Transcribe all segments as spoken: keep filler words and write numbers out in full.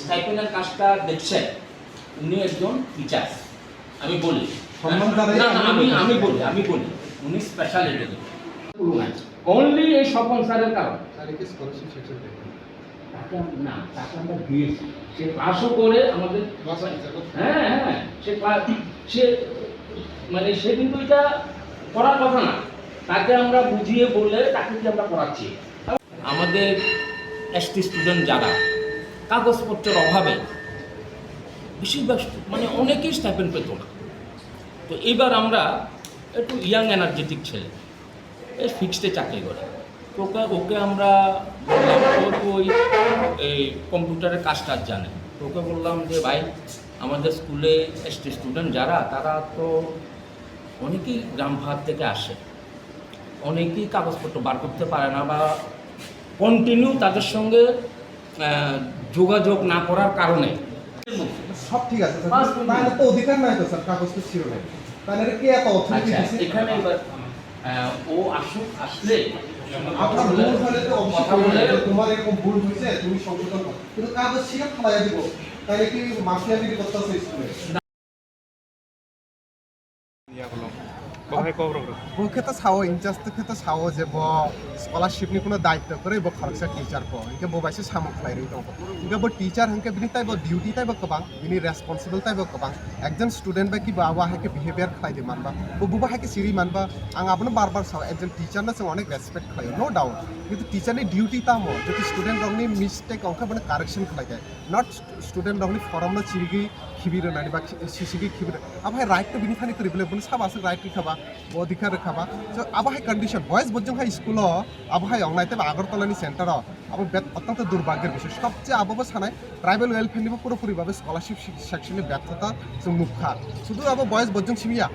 স্টাইপেন্ডের কাজটা দেখছেন, উনি একজন টিচার। আমি বলি, সম্মান জানাই না, না, আমি, আমি বলি, আমি বলি, উনি স্পেশাল এডুকেশন। অনলি এই স্বপন স্যারের কারণে। তাকে আম-, না, তাকে আমরা দিয়েছি। সে ক্লাসও করে আমাদের, হ্যাঁ, হ্যাঁ, সে ক্লাস, সে, মানে, সে কিন্তু এটা করার কথা না। তাকে আমরা বুঝিয়ে বলে তাকে কি আমরা করাচ্ছি। আমাদের এসটি স্টুডেন্ট যারা কাগজপত্রের অভাবে বেশিরভাগ স্টু-, মানে, অনেকেই স্টাইপেন্ড পেত না। তো এবার আমরা একটু ইয়াং এনার্জেটিক ছেলে, এই ফিক্সডে চাকরি করে। তো ওকে, ওকে আমরা বললাম, "ও তো ওই এই কম্পিউটারের কাজ টাজ জানে।" তো ওকে বললাম যে, "ভাই, আমাদের স্কুলে এসটি স্টুডেন্ট যারা, তারা তো অনেকেই গ্রাম ভাগ থেকে আসে, অনেকেই কাগজপত্র বার করতে পারে না বা কন্টিনিউ তাদের সঙ্গে, আহ, যোগাযোগ না করার কারণে।" সব ঠিক আছে, স্যার। পাঁচ মিনিট। তাহলে তো অধিকার নাই তো, স্যার, কাগজ তো ছিল না। তাহলে এটা কে এত অথরিটি আচ্ছা, দিছে? এখানে এবার, আহ, ও আসুক, আসলে আপনার ভুল হলে তো অবশ্যই কথা বলে বলবে, "তোমার এরকম ভুল হয়েছে, তুমি সংশোধন করো।" কিন্তু কাগজ ছিল ফালাইয়া দিব, তাহলে কি মাফিয়া গিরি করতে আছে স্কুলে? Iya, belum. Bahai kok, bro? Bo khe ta sao, incharge to khe ta sao je bo scholarship ni kuno daityo kwrwi, bo khoroksa teacher bo. Hinkhe bo bai se samung khlai rwi tongo. Hinkhe bo teacher hinkhe bini taibo duty taibo kwbang, bini responsible taibo kwbang. Ekjon student bai kibo abo hai khe behavior khlai di manba. Bo bubo hai khe siri manba. Ang abono bar bar sao, ekjon teacher no chwng onek respect khlaio, no doubt. Kintu teacher ni duty tamo, jodi student rokni mistake ongkha bono correction khlai di. Not student rokni form no chirigwi khibi rwnani ba sisigwi khibi rw-, abo hai right to bini thani kwrwi bwle, bini sabo aswk right rwkha ba, bo odhikar rwkha ba. So abo hai condition, boys bojong hai school o, abo hai wngnai tei Agartala ni center o, abo bet ottanta durbhagyor bishoy. Sobcheye abo bo sanai tribal welfare ni bo purapuri babe scholarship section ni bethota chwng nukha. Sudu abo boys bojong simi ya,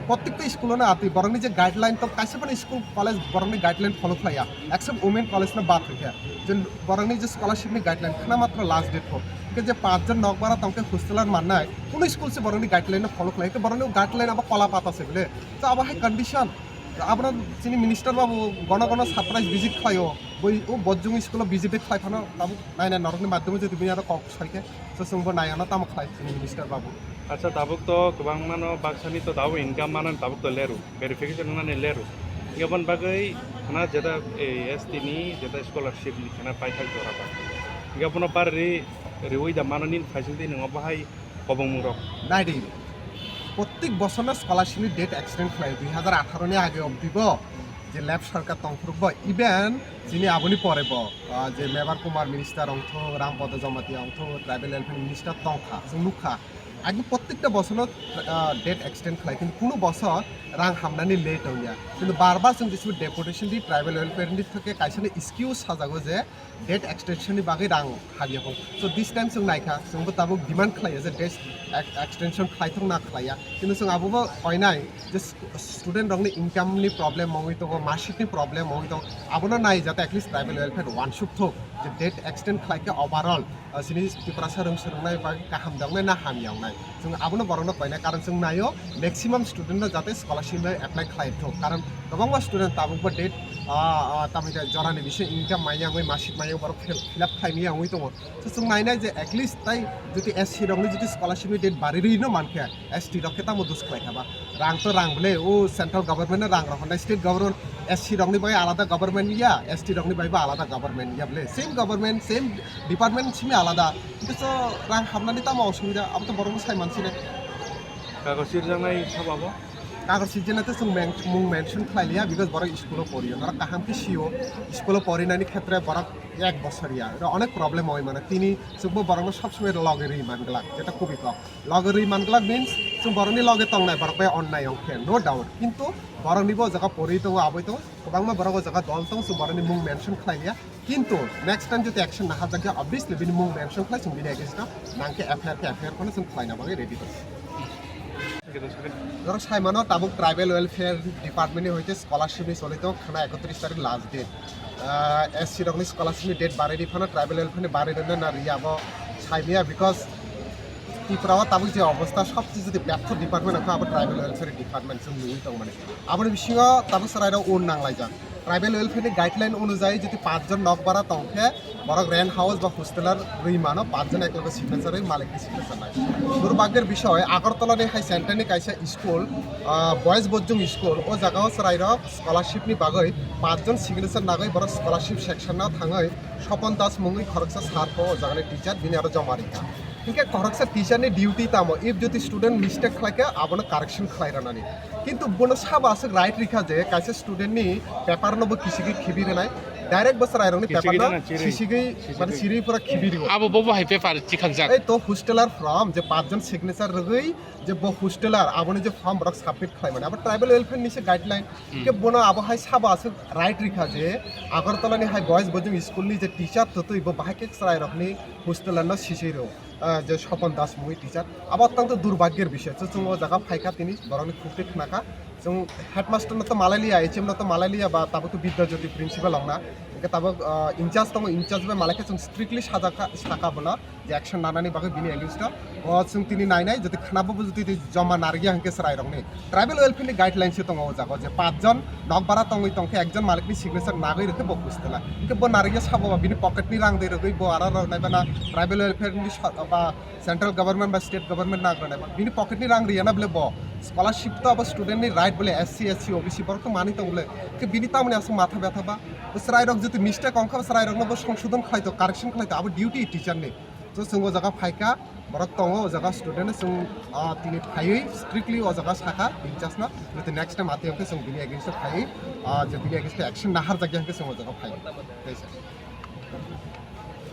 Prottekta school-o no atwi borokni je guideline tong, kaisa phano school college borokni guideline follow khlaiya, except women college no bad hoikhe, je borokni je scholarship ni guideline khna matro last date kho. Hwnkhe je pachjon nokbara tongkhe hosteler mannai, kuno school se borokni guideline no follow khlai, hwnkhe borokni guideline abo kola pata se bole. To abo hai condition, abono chini minister babu gono gono surprise visit khlaio, boi o Bojong school-o visit khlai phano tabuk nai nai norokni madhyome jodi bini aro kok Saikhe, so chwngbo naiya no tamo khlai chini minister babu. Acha, tabuk to kwbangma no baksani to tabuk income mano tabuk to leru, verification wngnani leru. Hinkhe aboni bagwi khna jeta, eh, S T ni jeta scholarship ni khna paithak jora ba. Hinkhe abono bari riwi da mano nini phaising twi nwngo bahai kobongmung rok. Naidi, prottek bosor no scholarship ni date extend khlai dui hazar atharo ni age obdi bo je left sarkar tongphuru bo, even chini aboni pore bo, ah, je Mevar Kumar minister ongtho, Ram Podo Jamatia ongtho, tribal welfare minister tongkha, chwng nukha. Agi prottekta bosor no, ah, date extend khlai, kintu kuno bosor rang hamnani late wngya. Kintu bar bar chwng jisbo deputation di tribal welfare ni thake kaisa ni excuse sajago je date extension ni bagwi rang hamya kho. So this time chwng naikha, chwngbo tabuk demand khlaiya je date ex-, extension khlaithok na khlaiya. Kintu chwng abobo koinai je student rokni income ni problem wngwi tongo, marksheet ni problem wngwi tongo, abono nai jate at least tribal welfare wansuk thok je date extend khlai khe overall, ah, chini Tiprasa rwng swrwngnai bagwi kaham de wngnai na hamya wngnai, chwng abono borokno koinai, karon chwng naio maximum student no jate scholarship bai apply khlai thok, karon kwbangma student tabukbo date, ah, ah, tamni jorani bising income maya wngwi marksheet maya borok fill, fill up khlai maya wngwi tongo. So, chwng nainai je at least tai jodi S C rokni jodi scholarship ni date bari rwi no mankhe, S T rok khe tamo dus khlai kha ba? Rang to rang bole, o central government no rang rok hwnai, state government, S C rokni bai alada government ya, S T rokni bai bo alada government ya bole, same government, same department simi alada. Hwnkhe so rang hamnani tamo osubida, abo to borok no sai mansinai. Kago sirjaknai sabo abo? Kago sirjaknai to chwng men-, mung mention khlai liya, because borok school o poriyo, norok kaham khe sio, school o porinani khetre borok ek bosor ya, oro onek problem oi mano, tini chwngbo borokno sob somoi loge rwi man glak, jeta kubi kok. Loge rwi man glak means chwng borokni loge tongnai borok bai onnai ongkhe, no doubt. Kintu borokni bo jaga pori tongo, aboi tongo, kwbangma borok o jaga dol tongo, chwng borokni mung mention khlai liya. Kintu next time jodi action naharjakya, obviously bini mung mention khlai chwng bini against o nangkhe F I R khe F I R phano chwng khlaina bagwi ready tongo. Norok sai mano tabuk tribal welfare department ni hoite scholarship ni choli tongo khna ekotris tarik last date. Ah, S C rokni scholarship ni date barai di phano tribal welfare ni barai rwna na riya abo sai maya, because Tripura o tabuk je obostha sobcheye jodi bertho department wngkha abo tribal welfare department chwng nugwi tongmani. Aboni bisingo tabuk chwrairok un nanglaijak. Tribal welfare ni guideline onujai jodi pachjon nok bara tongkhe, borok rent house ba hosteler rwi mano, pachjon ekloge signature rwi malikni signature nai. Durbhagyor bishoy, Agartala ni hai center ni kaisa school, ah, boys bojjong school, o jaga o chwrai rok scholarship ni bagwi pachjon signature nagwi borok scholarship section o thangwi Sopon Das mungwi khoroksa sir po o jaga ni teacher, bini aro joma rikha. Hinkhe khoroksa teacher ni duty tamo, if jodi student mistake khlaikha, abono correction khlai ranani. Kintu bono sabo aswk right rikha je kaisa student ni paper no bo kisigwi khibi rwnai, direct bo chwrai rokni paper no kisigwi, mane chirwi pura khibi rwo. Abo bo bo hai paper chikhakjak. Ei to hosteler from je pachjon signature rwgwi je bo hosteler aboni je form borok submit khlai mani, abo tribal welfare ni se guideline. Ke bono abo hai sabo aswk right rikha je Agartala ni hai boys bojjong school ni je teacher to twi bo bahai khe chwrai rokni hosteler no sisui rwo. Ah, je Sopon Das mungwi teacher. Abo tang to durbhagyor bishoy. So, chwng o jaga phaikha tini, borokni khukti khnakha. Chwng headmaster no to malai liya, H M no to malai liya, ba tabuk to Bidya Jyoti principal ongna. Hinkhe tabuk, ah, in charge tongo, in charge bai malai khe chwng strictly sajakha, sakha bono je action nanani bagwi bini against o. O chwng tini nainai, jodi khnabo bo jodi joma narikya hinkhe chwrai rokni. Tribal welfare ni guidelines se tongo o jaga o je pachjon nok bara tongwi tongkhe ekjon malikni signature nagwi rwkhe bo hosteler. Hinkhe bo narikya sabo ba bini pocket ni rang de rwgwi bo aro rw nai bana tribal welfare ni sa-, ba central government ba state government nang rw nai ba bini pocket ni rang riya na bole bo scholarship to abo student ni right bole S C, S T, O B C borok to mani tong bole. Hinkhe bini tamoni aswk matha betha ba. Bo chwrai rok jodi mistake ongkha bo chwrai rokno bo songsodon khlai to, correction khlai to, abo duty teacher ni. So, chwng o jaga phaikha, borok tongo o jaga student, chwng, ah, tini phaiwi strictly o jaga sakha in charge no, jodi next time ati hwnkhe chwng bini against o phaiwi, ah, je bini against o action naharjakya hwnkhe chwng o jaga phaiwi. Tei sir.